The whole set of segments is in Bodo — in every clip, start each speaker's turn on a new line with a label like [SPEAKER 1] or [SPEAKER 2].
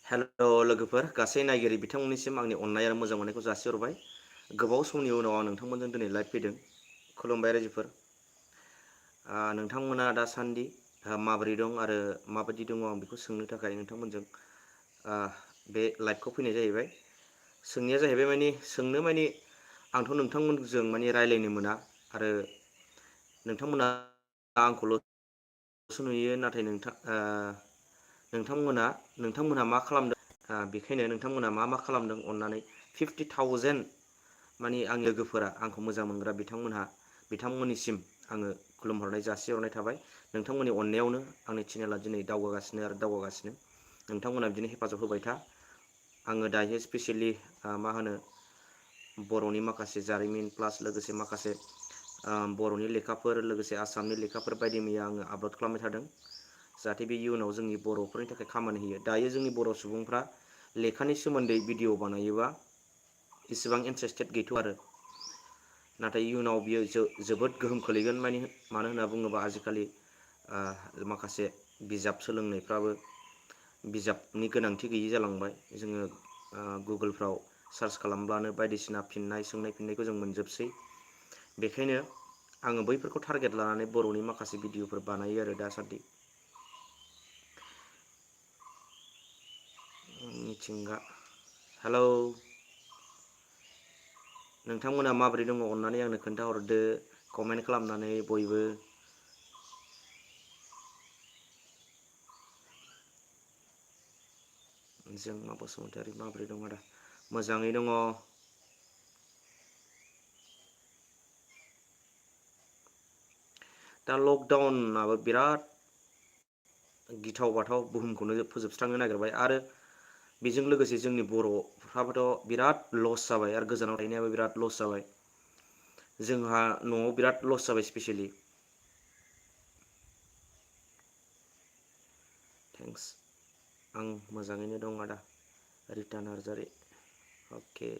[SPEAKER 1] हेल' लोगोफोर गासै नायगिरि बिथांमोननिसिम आंनि अननाय आरो मोजां मोननायखौ जासिहरबाय। गोबाव समनि उनाव आं नोंथांमोनजों दिनै लाइभ फैदों। खुलुमबाय रायजोफोर। नोंथांमोना दासान्दि माबोरै दं आरो माबायदि दङ आं बेखौ सोंनो थाखाय नोंथांमोनजों बे लाइभखौ फैनाय जाहैबाय। सोंनाया जाहैबाय सोंनो आंथ' नोंथांमोनजों रायज्लायनो मोना आरो नोंथांमोना आंखौल'सो नुयो नाथाय नोंथांमोनहा मा खालामदों बेखायनो नोंथांमोना मा खालामदों अननानै 50,000 आंनि लोगोफोरा आंखौ मोजां मोनग्रा बिथांमोननिसिम आङो खुलुमहरनाय जासिहरनाय थाबाय। नोंथांमोननि अननायावनो आंनि चेनेला दिनै दावगागासिनो नोंथांमोना बिदिनो हेफाजाब होबाय था। आङो दायो स्पेसियेलि बर'नि माखासे जारिमिन प्लास लोगोसे माखासे बर'नि लेखाफोर लोगोसे आसामनि लेखाफोर बायदि मैया आङो आपल'ड खालामबाय थादों। जाहाथे बे इयुनाव जोंनि बर'फोरनि थाखाय खामानि होयो। दायो जोंनि बर' सुबुंफ्रा लेखानि सोमोन्दै भिडिअ' बानायोबा इसेबां इन्टारेस्टेड गैथ'आ आरो नाथाय इयुनाव बियो जोबोद गोहोम खोलैगोन। मानो होनना बुङोबा आजिखालि माखासे बिजाब सोलोंनायफ्राबो बिजाबनि गोनांथि गैयि जालांबाय। जोङो गुगोलफ्राव सार्च खालामब्लानो बायदिसिना सोंनाय-फिननायखौ जों मोनजोबसै। बेखायनो आङो बैफोरखौ टारगेट लानानै बर'नि माखासे भिडिअ'फोर बानायो आरो दासान्दि। मिथिंगा हेलौ नोंथांमोना माबोरै दङ अननानै आंनो खोन्थाहरदो कमेन्ट खालामनानै बयबो। जोंमा बसुमतारी माबोरै दङ आदा? मोजाङै दङ। दा लकडाउनाबो बिराद गिथाव-बाथाव बुहुमखौनो फोजोबस्रांनो नागिरबाय आरो बेजों लोगोसे जोंनि बर'फ्राबोथ' बिराद लस जाबाय आरो गोजानाव थाहैनायाबो बिराद लस जाबाय। जोंहा न'आव बिराद लस जाबाय स्पेसियेलि। थेंक्स आं मोजाङैनो दं आदा। रिता नार्जारि अके।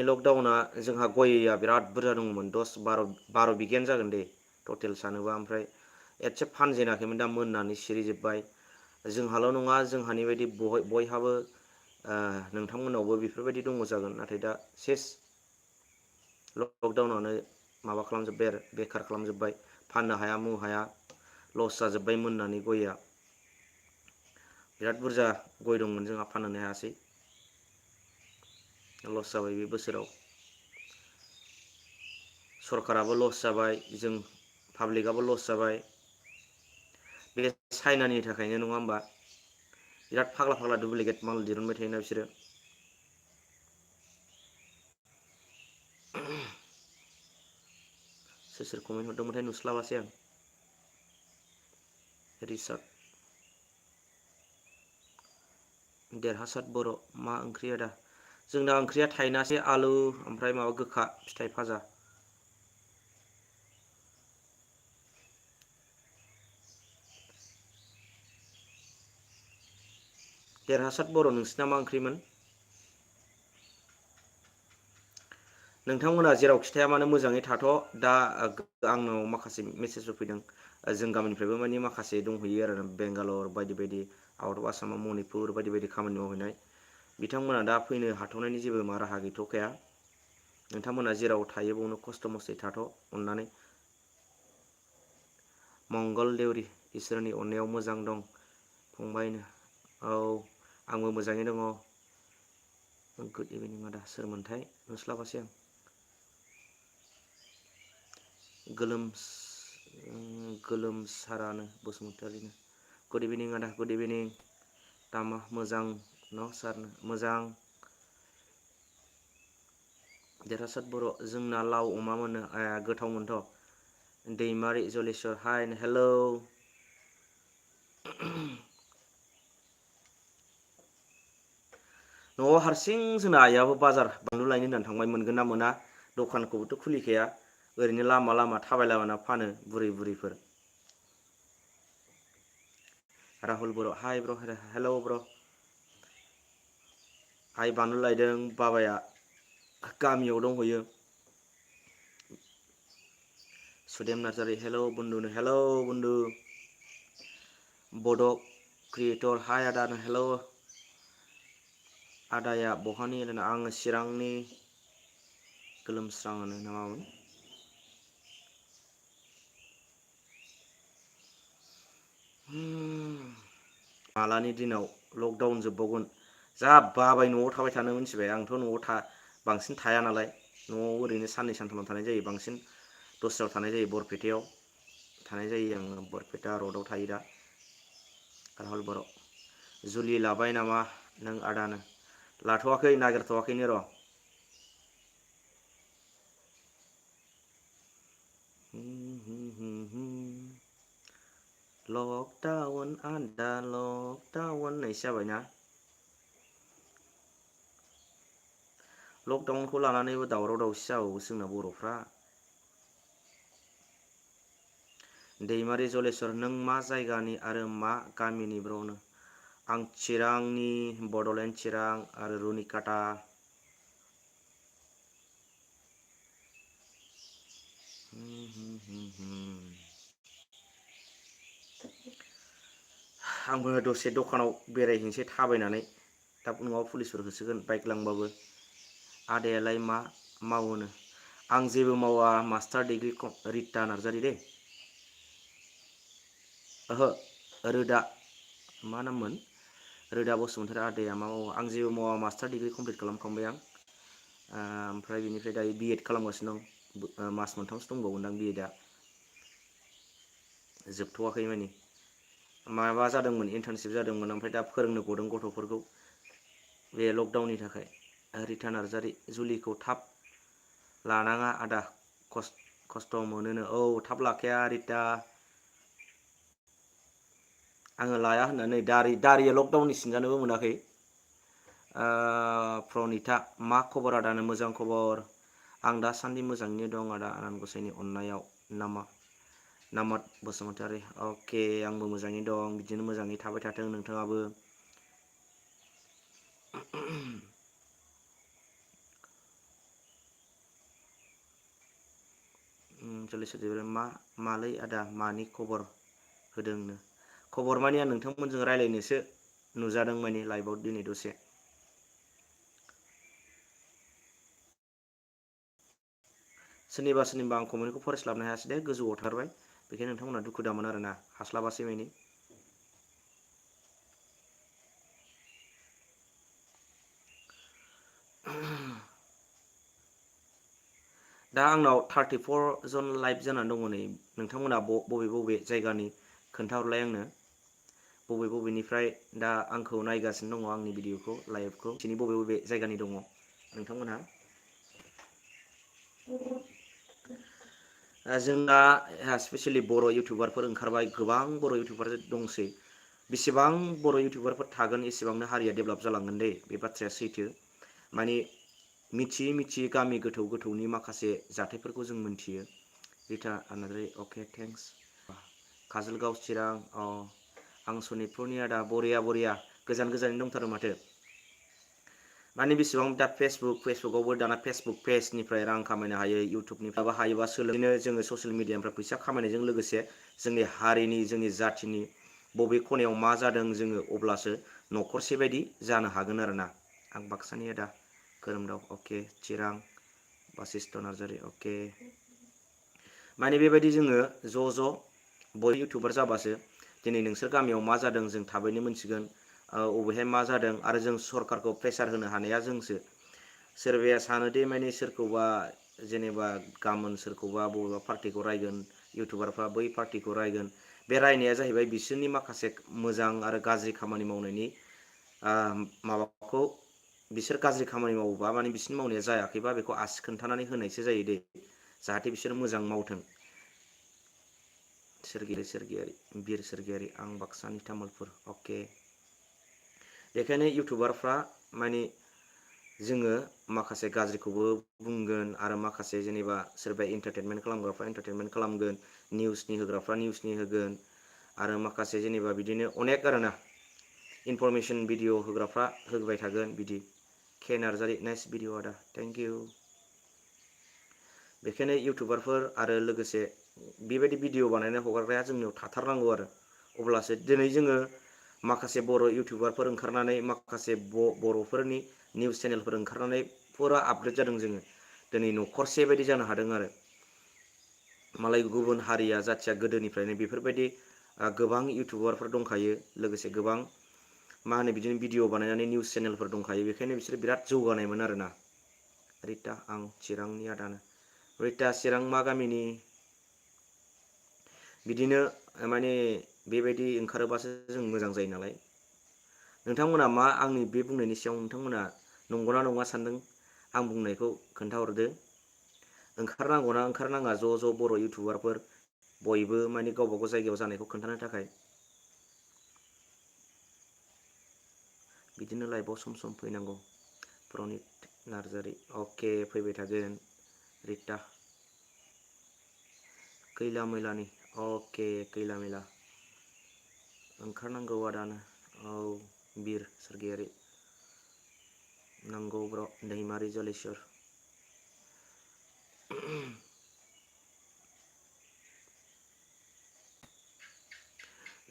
[SPEAKER 1] लकडाउना जोंहा गयआ बिराद बुरजा दङमोन 10-12 बिगायानो जागोन दे टटेल सानोबा। ओमफ्राय एसे फानजेनाखैमोन दा मोननानै सिरिजोब्बाय। जोंहाल' नङा जोंहानि बायदि बयहाबो नोंथांमोनावबो बेफोरबायदि दङ जागोन। नाथाय दा सेस लकडाउनानो माबा खालामजोब्बाय आरो बेखार खालामजोब्बाय। फाननो हाया मुं हाया लस जाजोब्बाय मोननानै गयआ। बिराद बुरजा गय दंमोन जोंहा फाननोनो हायासै। लस जाबाय बे बोसोराव। सरकाराबो लस जाबाय जों पाब्लिकआबो लस जाबाय। बे चाइनानि थाखायनो नङा होमबा? बिराद फाग्ला डुप्लिकेट माल दिरुनबाय थायोना बिसोरो। सोर कमेन्ट हरदोंमोनथाय नुस्लाबासै आं। रिसार्ट देरहासात बर' मा ओंख्रि आदा? जोंना ओंख्रिया थाइनासे आलु ओमफ्राय माबा गोखा फिथाइ भाजा। देरहासात बर' नोंसिना मा ओंख्रिमोन? नोंथांमोना जेराव खिथाया मानो मोजाङै थाथ'। दा आंनाव माखासे मेसेजफोर फैदों। जों गामिनिफ्रायबो माखासे दंहैयो आरो बेंगालर बायदि बायदि आउट अफ आसामाव मणिपुर बायदि बायदि खामानि मावहैनाय बिथांमोना दा फैनो हाथ'नायनि जेबो राहा गैथ'खाया। नोंथांमोना जेराव थायो बावनो खस्थ' मस्थयै थाथ' अननानै। मंगल देउरि इसोरनि अननायाव मोजां दं फंबायनो। औ आंबो मोजाङै दङ। गुड इभिनिं आदा सोरमोनथाय नुस्लाबासै आं। गोलोमसारानो बसुमतारिनो गुड इभिनिं आदा गुड इभिनिं। दामा मोजां न' सार मोजां। देरहासात बर' जोंना लाव अमा मोनो गोथावमोनथ'। दैमारि जलेस्वर हाय हेलौ। न'आव हारसिं जोंना आइयाबो बाजार बानलु लायनो होननानै थांबाय। मोनगोन ना मोना दखानखौबोथ' खुलिखाया। ओरैनो लामा लामा थाबायलाबायना फानो बुरैफोर। राहुल बर' हाय ब्र' हेल' ब्र'। आइ बानलु लायदों बाबाया गामियाव दंहैयो। सुदेम नार्जारि हेलौ बुन्दुनो हेलौ बुन्दु। बड' क्रियेटर हाय आदा हेलौ। आदाया बहानि होनो आङो चिरांनि गोलोमस्राङानो नामामोन मालानि दिनाव लकडाउन जोबबावगोन जा बाबाय न'आव थाबाय थानो मिथिबाय आंथ' न'आव बांसिन थाया नालाय न'आव ओरैनो साननै सानथामल' थानाय जायो बांसिन दस्रायाव थानाय जायो बरपेटायाव थानाय जायो आङो बरपेटा रडआव थायो दा राहुलबाराव जुलि लाबाय नामा नों आदानो लाथ'वाखै नागिरथ'वाखैनो र' लकडाउन आदा लकडाउन होननायसो जाबायना लकडाउनखौ लानानैबो दावराव दावसि जाबावो जोंना बर'फ्रा दैमारि जलेस्वर नों मा जायगानि आरो मा गामिनि ब्र'नो आं चिरांनि बड'लेण्ड चिरां आरो रुनिकाटा आंबो दसे दखानाव बेरायहैनोसै थाबायनानै दा न'आव पुलिसफोर होसोगोन बाइक लांबाबो आदायालाय मा मावोनो आं जेबो मावा मास्टार डिग्रि रिता नार्जारि दे ओहो रोदा मा नाममोन रोदा बसुमतारी आदाया मा मावो आं जेबो मावा मास्टार डिग्रि कमप्लिट खालामखांबाय आं ओमफ्राय बिनिफ्राय दायो बिएड खालामगासिनो दं मास मोनथामसो दंबावोनदां बिएडआ जोबथ'वाखै मानि माबा जादोंमोन इन्टार्नशिप जादोंमोन ओमफ्राय दा फोरोंनो गदों गथ'फोरखौ बे लकडाउननि थाखाय रिता नार्जारि जुलिखौ थाब लानाङा आदा खस्थ' मोनोनो औ थाब लाखाया रिता आङो लाया होननानै दारिया लकडाउननि सिनजानोबो मोनाखै प्रनिता मा खबर आदानो मोजां खबर आं दासान्दि मोजाङैनो दं आदा आनान गसाइनि अननायाव नामद बसुमतारी अके आंबो मोजाङै दं बिदिनो मोजाङै थाबाय थाथों नोंथाङाबो मालै आदा मानि खबर होदोंनो खबर माने आं नोंथांमोनजों रायज्लायनोसो नुजादों माने लाइभआव दिनै दसे सोरनिबा आं कमेन्टखौ फरायस्लाबनो हायासै दे गोजौआव थारबाय बेखायनो नोंथांमोना दुखु दामोन आरोना हास्लाबासै मानि दा आंनाव 34 जन लाइभ जानानै दङ नै नोंथांमोना बबे जायगानि खोन्थाहरलाय आंनो बबेनिफ्राय दा आंखौ नायगासिनो दङ आंनि भिडिअखौ लाइभखौ दिनै बबे जायगानि दङ नोंथांमोनहा जोंना स्पेसियेलि बर' इउटुबारफोर ओंखारबाय गोबां बर' इउटुबार दंसै बेसेबां बर' इउटुबारफोर थागोन एसेबांनो हारिया डेभेलप जालांगोन दे बे बाथ्राया सैथो माने मिथियै गामि गोथौनि माखासे जाथायफोरखौ जों मोनथियो रिता नार्जारि अके थेंक्स काजलगाव चिरां आं सनितपुरनि आदा बरिया गोजाननि दंथारो माथो माने बेसेबां दा फेसबुकआवबो दाना फेसबुक पेजनिफ्राय रां खामायनो हायो इउटुबनिफ्रायबो हायोबा सोलोंनो जोङो ससियेल मिडियानिफ्राय फैसा खामायनायजों लोगोसे जोंनि हारिनि जोंनि जाथिनि बबे खनायाव मा जादों जोङो अब्लासो न'खरसे बायदि जानो हागोन आरोना आं बाक्सानि आदा खोरोमदाव अके चिरां बासिस्थ' नार्जारि अके माने बेबायदि जोङो ज' बयबो इउटुबार जाबासो दिनै नोंसोर गामियाव मा जादों जों थाबैनो मोनथिगोन अबेहाय मा जादों आरो जों सरकारखौ प्रेसार होनो हानाया जोंसो सोरबाया सानोदि माने सोरखौबा जेनेबा गाबोन सोरखौबा बबेबा पार्टिखौ रायगोन इउटुबारफ्रा बै पार्टिखौ रायगोन बे रायनाया जाहैबाय बिसोरनि माखासे मोजां आरो गाज्रि खामानि मावनायनि माबाखौ बिसोर गाज्रि खामानि मावोबा माने बिसोरनि मावनाया जायाखैबा बेखौ आसि खोन्थानानै होनायसो जायो दै जाहाथे बिसोर मोजां मावथों बिर सोरगियारि आं बाक्सानि तामुलपुर अके बेखायनो इउटुबारफ्रा माने जोङो माखासे गाज्रिखौबो बुंगोन आरो माखासे जेनेबा सोरबा एन्टारटेनमेन्ट खालामग्राफ्रा एन्टारटेनमेन्ट खालामगोन निउसनि होग्राफ्रा निउसनि होगोन आरो माखासे जेनेबा बिदिनो अनेक आरोना इनफरमेसन भिडिअ होग्राफ्रा होबाय थागोन बिदि के नार्जारि नाइस भिडिअ आदा थेंक इउ बेखायनो इउटुबारफोर आरो लोगोसे बेबायदि भिडिअ बानायनाय हगारग्राया जोंनियाव थाथारनांगौ आरो अब्लासो दिनै जोङो माखासे बर' इउटिउबारफोर ओंखारनानै माखासे बर'फोरनि निउस चेनेलफोर ओंखारनानै फुरा आपडेट जादों जोङो दिनै न'खरसे बायदि जानो हादों आरो मालाय गुबुन हारिया जाथिया गोदोनिफ्रायनो बेफोरबायदि गोबां इउटिउबारफोर दंखायो लोगोसे गोबां मा होनो बिदिनो भिडिअ बानायनानै निउस चेनेलफोर दंखायो बेखायनो बिसोर बिराद जौगानायमोन आरोना रिता आं चिरांनि आदानो रिता चिरां मा गामिनि बिदिनो माने बेबायदि ओंखारोबासो जों मोजां जायो नालाय नोंथांमोना मा आंनि बे बुंनायनि सायाव नोंथांमोना नंगौना नङा सानदों आं बुंनायखौ खोन्थाहरदो ओंखारनांगौना ओंखारनाङा ज' बर' इउटिउबारफोर बयबो माने गावबा गाव जायगायाव जानायखौ खोन्थानो थाखाय बिदिनो लाइभआव सम फैनांगौ प्रनित नार्जारि अके फैबाय थागोन रिता खैला मैलानि अके खैला मैला ओंखारनांगौ आदानो औ बिर सोरगियारि नंगौ ब्र दैमारि जलेस्वर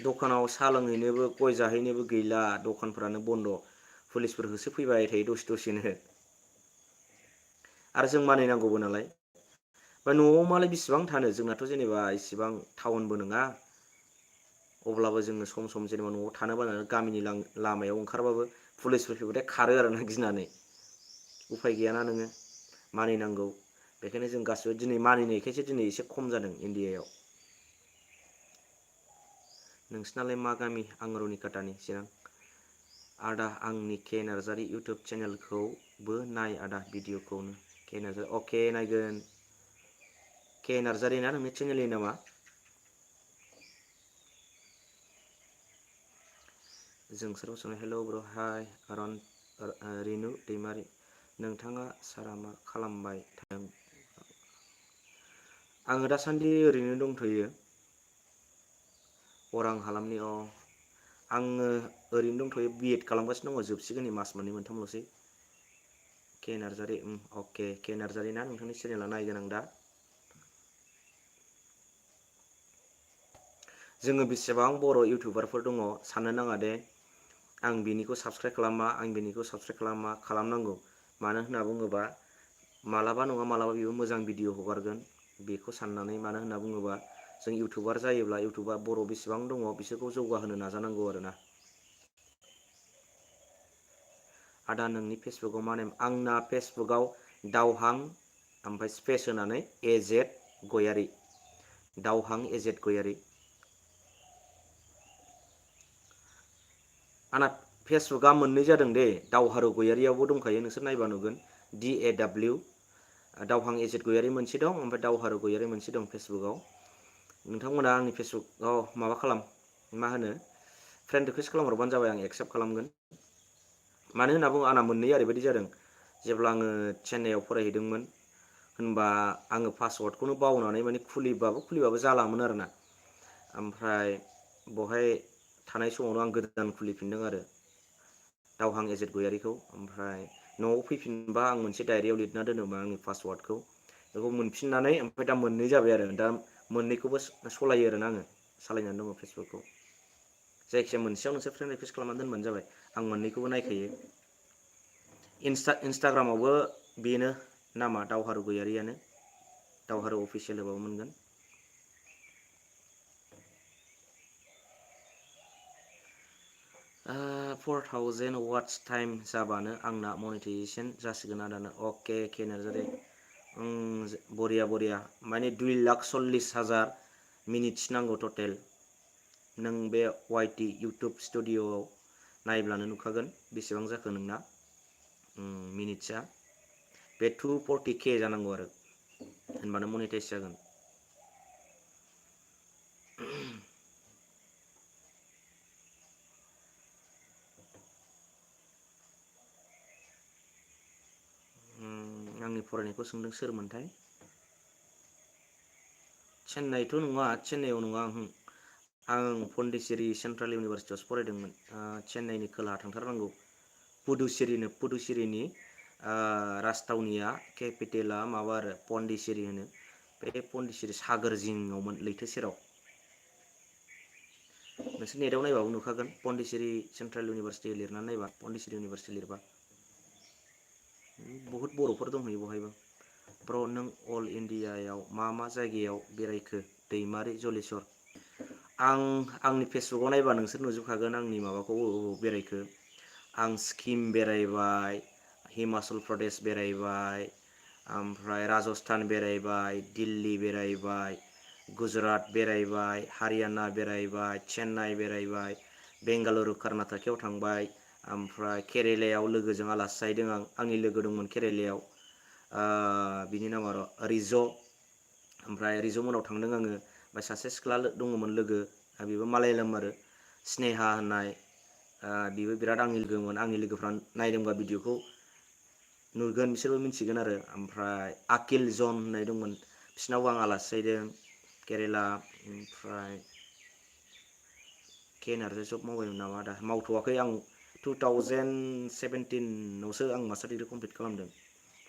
[SPEAKER 1] दखानाव साहा लोंहैनोबो गय जाहैनोबो गैला दखानफ्रानो बन्द' पुलिसफोर होसोफैबाय थायो दसेनो आरो जों मानिनांगौबो नालाय ओमफ्राय न'आव मालाय बेसिबां थानो जोंनाथ' जेनेबा इसिबां टाउनबो नङा अब्लाबो जोङो सम जेनेबा न'आव थानो बानानै गामिनि लामायाव ओंखारबाबो पुलिसफोर फैबाथाय खारो आरोना गिनानै उफाय गैयाना नोङो मानिनांगौ बेखायनो जों गासिबो दिनै मानिनायखायसो दिनै एसे खम जादों इण्डियायाव नोंसिनालाय मा गामि आं रनिकाटानि चिरां आदा आंनि के नार्जारि इउटुब चेनेलखौबो नाय आदा भिडिअखौनो के नार्जारि अके नायगोन के नार्जारि ना नोंनि चेनेलनि नामा जोंसार बसुमतारी हेल' ब्र हाय रिनु दैमारि नोंथाङा सारा मा खालामबाय थादों आङो दासान्दि ओरैनो दंथ'यो अरां हालामनि आङो ओरैनो दंथ'यो बिएड खालामगासिनो दङ जोबसिगोन नै मास मोननै मोनथामल'सै के नार्जारि अके के नार्जारि ना नोंथांनि चेनेला नायगोन आं दा जोङो बेसेबां बर' इउटिउबारफोर दङ साननो नाङा दे आं बिनिखौ साबसक्राइब खालामा आं बिनिखौ साबसक्राइब खालामा खालामनांगौ मानो होनना बुङोबा मालाबा नङा मालाबा बेबो मोजां भिडिअ हगारगोन बेखौ साननानै मानो होनना बुङोबा जों इउटुबार जायोब्ला इउटुबा बर' बेसेबां दङ बिसोरखौ जौगाहोनो नाजानांगौ आरोना आदा नोंनि फेसबुकाव मा नेम आंना फेसबुकाव दावहां ओमफ्राय स्पेस होनानै एजेड गयारि दावहां एजेड गयारि आंना फेसबुकआ मोननै जादों दे दावहारु गयारियावबो दंखायो नोंसोर नायबा नुगोन DAW दावहां एजेट गयारि मोनसे दं ओमफ्राय दावहारु गयारि मोनसे दं फेसबुकाव नोंथांमोना आंनि फेसबुकाव माबा खालाम मा होनो फ्रेन्ड रिकुवेस्ट खालामहरबानो जाबाय आं एक्सेप्ट खालामगोन मानो होनना बुङो आंना मोननै ओरैबायदि जादों जेब्ला आङो चेन्नाइआव फरायहैदोंमोन होनबा आङो पासवार्डखौनो बावनानै माने खुलिबाबो जालामोन आरोना ओमफ्राय बहाय थानाय समावनो आं गोदान खुलिफिनदों आरो दावहां एजेट गयारिखौ ओमफ्राय न'आव फैफिनबा आं मोनसे डायरियाव लिरना दोनोमोन आंनि पासवार्डखौ बेखौ मोनफिननानै ओमफ्राय दा मोननै जाबाय आरो दा मोननैखौबो सलायो आरोना आङो सालायनानै दङ फेसबुकखौ जायखिजाया मोनसेयाव नोंसोर फ्रेन्ड रिकुवेस्ट खालामनानै दोनबानो जाबाय आं मोननैखौबो नायखायो इन्सटाग्रामावबो बेनो नामा दावहारु गयारियानो दावहारु अफिसियेल होबाबो मोनगोन 4000 वाट्स टाइम जाबानो आंना मनिटाइजेसन जासिगोन आदानो अके के नार्जारि बरिया माने 2,40,000 मिनिट्स नांगौ टटेल नों बे वाइटि इउटुब स्टुडिअ'आव नायब्लानो नुखागोन बेसेबां जाखो नोंना मिनिट्सआ बे 240K जानांगौ आरो होनबानो मनिटाइज जागोन आंनि फरायनायखौ सोंदों सोरमोनथाय चेन्नाइथ' नङा चेन्नाइआव नङा आं पन्डिचेरि सेन्ट्रेल इउनिभारसिटियावसो फरायदोंमोन चेन्नाइनि खोलाहा थांथारनांगौ पुडुचेरिनि राजथावनिया केपिटेला माबा आरो पन्डिचेरि होनो बे पन्डिचेरि सागोर जिङावमोन लैथो सेराव नोंसोर नेटआव नायबाबो नुखागोन पन्डिचेरि सेन्ट्रेल इउनिभारसिटि लिरनानै नायबा पन्डिचेरि इउनिभारसिटि लिरबा बहुत बर'फोर दंहैयो बहायबो। ब्र नों अल इण्डियायाव मा जायगायाव बेरायखो दैमारि जलेस्वर? आंनि फेसबुकआव नायबा नोंसोर नुजोबखागोन आंनि माबाखौ बबाव बेरायखो। आं सिक्किम बेरायबाय, हिमाचल प्रदेश बेरायबाय, ओमफ्राय राजस्थान बेरायबाय, दिल्ली बेरायबाय, गुजरात बेरायबाय, हारियाना बेरायबाय, चेन्नाइ बेरायबाय, बेंगालुरु कर्नाटकआव थांबाय, ओमफ्राय केरेलायाव लोगोजों आलासि जाहैदों आं। आंनि लोगो दंमोन केरेलायाव, बिनि नामा रिज'। ओमफ्राय रिज' मोनाव थांदों आङो। ओमफ्राय सासे सिख्ला दङमोन लोगो, बेबो मालायालाम आरो स्नेहा होननाय, बेबो बिराद आंनि लोगोमोन। आंनि लोगोफ्रा नायदोंबा भिडिअखौ नुगोन, बिसोरबो मिथिगोन आरो। ओमफ्राय आकिल जन होननाय दंमोन, बिसिनावबो आं आलासि जाहैदों केरेला। ओमफ्राय केनारजों जब मावबायमोन नामा, दा मावथ'वाखै आं। 2017आवसो आं मास्टार डिग्रि कमप्लिट खालामदों।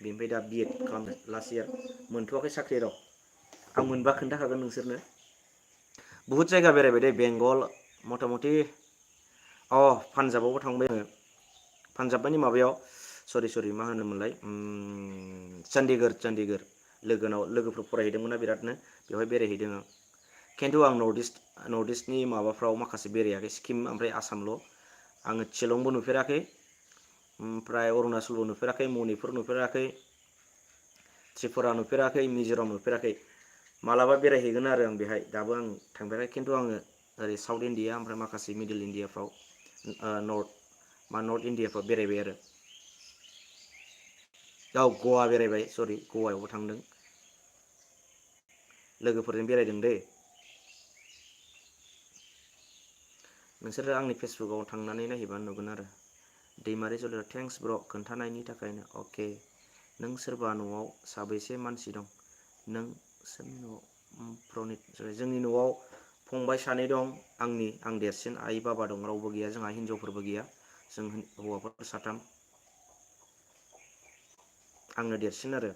[SPEAKER 1] बेनिफ्राय दा बिएड खालामदों लास्ट इयार। मोनथ'वाखै साख्रि र'। आं मोनबा खोन्थाखागोन नोंसोरनो। बहुद जायगा बेरायबाय दे, बेंगल मथा मथि। पान्जाबावबो थांबाय आङो। पान्जाब मानि माबायाव, सरि मा होनोमोनलाय, चन्डिगोर। लोगोफोर फरायहैदोंमोनना बिरादनो, बेवहाय बेरायहैदों आं। खिन्थु आं नर्थ इस्टनि माबाफ्राव माखासे बेरायाखै, सिक्किम ओमफ्राय आसामल'। आङो शिलंबो नुफेराखै, ओमफ्राय अरुणाचलबो नुफेराखै, मणिपुर नुफेराखै, त्रिपुरा नुफेराखै, मिज'राम नुफेराखै। मालाबा बेरायहैगोन आरो आं बेहाय। दाबो आं थांफेराखै, खिन्थु आङो ओरै साउथ इण्डिया ओमफ्राय माखासे मिडल इण्डियाफ्राव, नर्थ इण्डियाफ्राव बेरायबाय आरो। गवा बेरायबाय, सरि गवायावबो थांदों। लोगोफोरजों बेरायदों दै। नोंसोरो आंनि फेसबुकाव थांनानै नायहैबानो नुगोन आरो। दैमारि जलेस्वर, थेंक्स ब्र' खोन्थानायनि थाखायनो। अके। नों सोरबा न'आव साबैसे मानसि दं? नोंसोरनि न'आव प्रनित, जोंनि न'आव फंबाय सानै दं, आं देरसिन। आइ बाबा दं, रावबो गैया जोंहा, हिनजावफोरबो गैया। जों हौवाफोर साथाम, आंनो देरसिन आरो।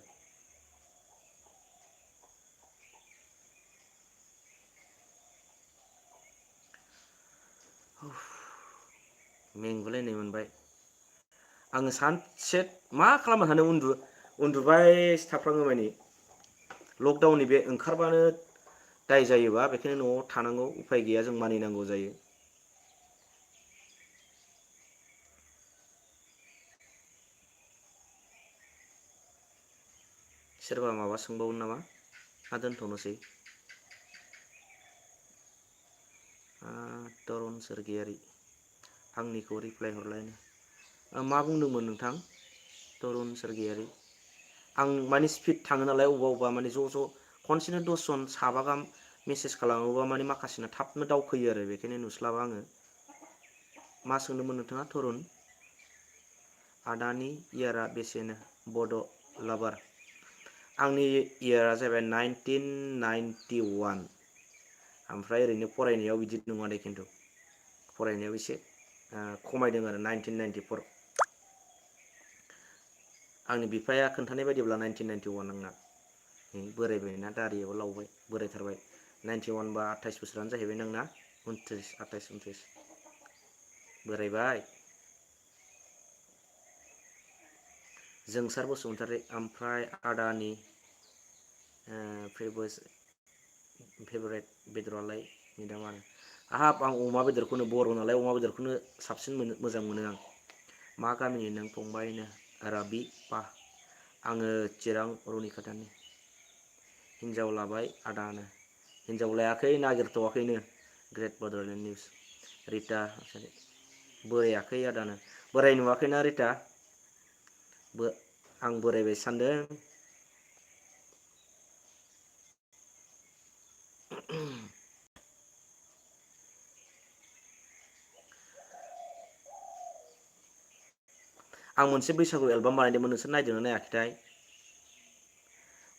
[SPEAKER 1] मेंगुलायनाय मोनबाय। आङो सानसे मा खालामना थानो, उन्दुबाय थाफ्राङो माने। लकडाउननि बे ओंखारबानो दाय जायोबा बेखायनो न'आव थानांगौ, उफाय गैया, जों मानिनांगौ जायो। सोरबा माबा सोंबावो नामा? दोनथ'नोसै। तरुन सोरगियारि, आंनिखौ रिप्लाय हरलायनो। मा बुंदोंमोन नोंथां? तरुन सोरगियारि। आं माने स्पिड थाङो नालाय, अबेबा माने ज' खनसेनो 10 जन साबा गाहाम मेसेज खालामोबा माने माखासेना थाबनो दावखोयो आरो, बेखायनो नुस्लाबा आङो। मा सोंदोंमोन नोंथाङा तरुन? आदानि इयारा बेसेनो? बड' लाभार। आंनि इयारा जाहैबाय 1991। ओमफ्राय ओरैनो फरायनायाव बिदि नङा दे, खिन्थु फरायनायाव एसे खमायदों आरो 1994। आंनि बिफाया खोन्थानाय बायदिब्ला 1991 आंना। बोरायबायना, दारियाबो लावबाय, बोरायथारबाय। 91 बा 28 बोसोरानो जाहैबाय नोंना। 29 बोरायबाय। जोंसार बसुमतारी। ओमफ्राय आदानि फेभरेट बेदरालाय मेदामानो? आं अमा बेदरखौनो, बर' नालाय अमा बेदरखौनो साबसिन मोजां मोनो आं। मा गामिनि नों फंबायनो? राबि बा। आङो चिरां रुनिकाटानि। हिनजाव लाबाय आदानो? हिनजाव लायाखै, नागिरथ'वाखैनो। Great Bodoland news. रिता बोरायाखै आदानो? बोराय नुवाखैना रिता? आं बोरायबायसो सानदों। आं मोनसे बैसागु एलबाम बानायदोंमोन, नोंसोर नायदोंना नायाखैथाय?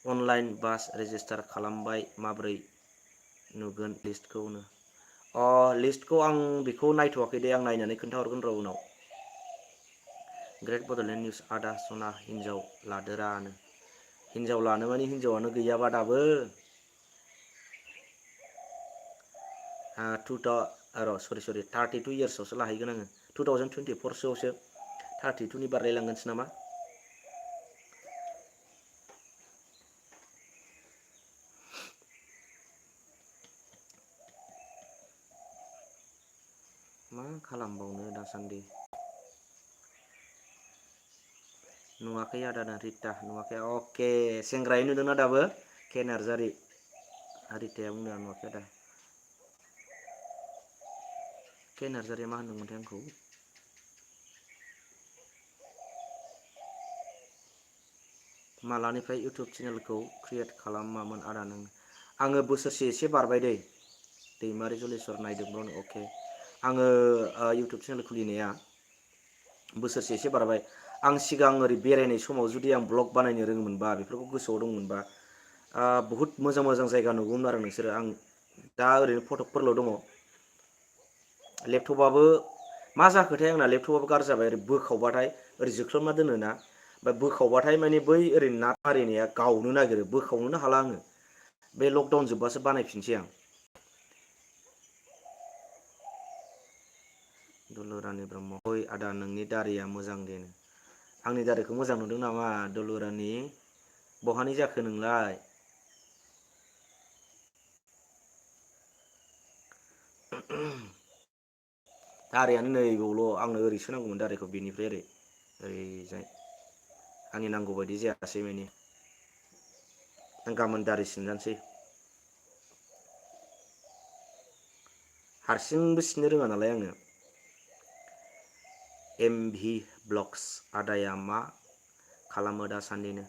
[SPEAKER 1] अनलाइन बास रेजिस्टार खालामबाय, माब्रै नुगोन लिस्टखौनो? लिस्टखौ आं बेखौ नायथ'वाखै दे, आं नायनानै खोन्थाहरगोन र' उनाव। Great Bodoland news. आदा सना हिनजाव लादोरानो? हिनजाव लानो माने हिनजावानो गैयाबा दाबो। सरि 32 इयार्सआवसो लाहैगोन आङो 2024सोआवसो 32नि बारलायलांगोनसो नामा। मा खालामबावनो दासान्दि नुवाखै आदा रिता नुवाखै अके सेंग्रायै नुदोंना दाबो के नार्जारि रिताया बुंदों आं नुवाखै आदा के नार्जारिया मा होनदोंमोनथाय आंखौ मालानिफ्राय इउटुब चेनेलखौ क्रिएट खालामामोन आदा नों आङो बोसोरसे एसे बारबाय दै दैमारि जलेस्वर नायदोंमोन अके आङो इउटुब चेनेल खुलिनाया बोसोरसे एसे बारबाय आं सिगां ओरै बेरायनाय समाव जुदि आं ब्लग बानायनो रोङोमोनबा बेफोरखौ गोसोआव दंमोनबा बुहुत मोजां मोजां जायगा नुगौमोन आरो नोंसोरो आं दा ओरैनो फटकफोरल' दङ लेपटपाबो मा जाखोथाय आंना लेपटपाबो गाज्रि जाबाय ओरै बोखावबाथाय ओरै जोख्लोबना दोनोना ओमफ्राय बोखावबाथाय माने बै ओरै ना मारिनाया गावनो नागिरो बोखावनोनो हाला आङो बे लकडाउन जोबबासो बानायफिनसै आं दुलुरानि ब्रह्म ओइ आदा नोंनि दारिया मोजां दे आंनि दारिखौ मोजां नुदों नामा दुलुरानि बहानि जाखो नोंलाय दारियानो नै बेयावल' आंनो ओरैसो नांगौमोन दारिखौ बेनिफ्राय ओरै ओरैजाय आंनि नांगौ बायदि जायासै माने आं गाबोन दारि सिनजानोसै हारसिंबो सिननो रोङा नालाय आङो MV ब्लग्स आदाया मा खालामो दासान्दिनो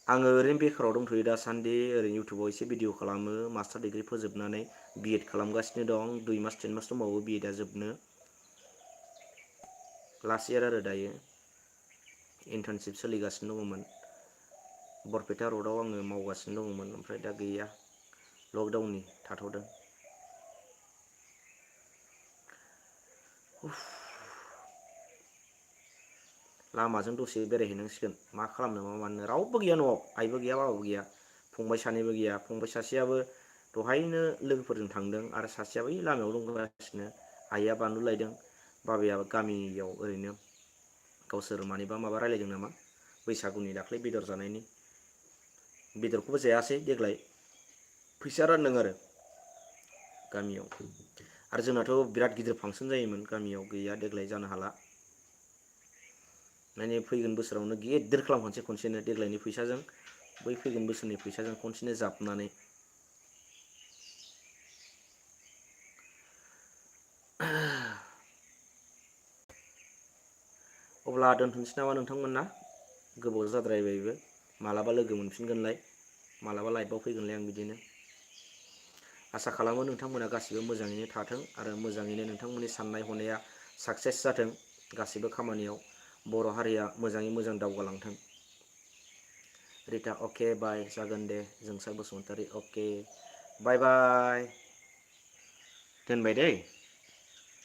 [SPEAKER 1] आङो ओरैनो बेखाराव दंथ'यो दासान्दि ओरैनो इउटुबाव एसे भिडिअ खालामो मास्टार डिग्रि फोजोबनानै बिएड खालामगासिनो दं 2 मास 3 मास दंबावो बिएडआ जोबनो लास्ट इयार आरो दायो इन्टार्नशिप सोलिगासिनो दङमोन बरपेटा रडआव आङो मावगासिनो दङमोन ओमफ्राय दा गैया लकडाउननि थाथ'दों लामाजों दसे बेरायहैनांसिगोन मा खालामनो मा मानो रावबो गैया न'आव आइबो गैया बाबाबो गैया फंबाय सानैबो गैया फंबाय सासेयाबो दहायनो लोगोफोरजों थांदों आरो सासेया बै लामायाव दंगासिनो आइया बानलु लायदों बाबाया गामियाव ओरैनो गावसोर मानिबा माबा रायलायदों नामा बैसागुनि दाख्लै बेदर जानायनि बेदरखौबो जायासै देग्लाय फैसा रानदों आरो गामियाव आरो जोंनाथ' बिराद गिदिर फांसन जायोमोन गामियाव गैया देग्लाय जानो हाला माने फैगोन बोसोरावनो गेदेर खालामखानोसै खनसेनो देग्लायनि फैसाजों बै फैगोन बोसोरनि फैसाजों खनसेनो जाबनानै अब्ला दोनथ'नोसै नामा नोंथांमोना गोबाव जाद्रायबायबो मालाबा लोगो मोनफिनगोनलाय मालाबा लाइफआव फैगोनलाय आं बिदिनो आसा खालामो नोंथांमोना गासिबो मोजाङैनो थाथों आरो मोजाङैनो नोंथांमोननि साननाय हनाया साक्सेस जाथों गासिबो खामानियाव बर' हारिया मोजाङै मोजां दावगालांथों रिता अके बाय जागोन दे जोंसार बसुमतारी अके बाय बाय दोनबाय दै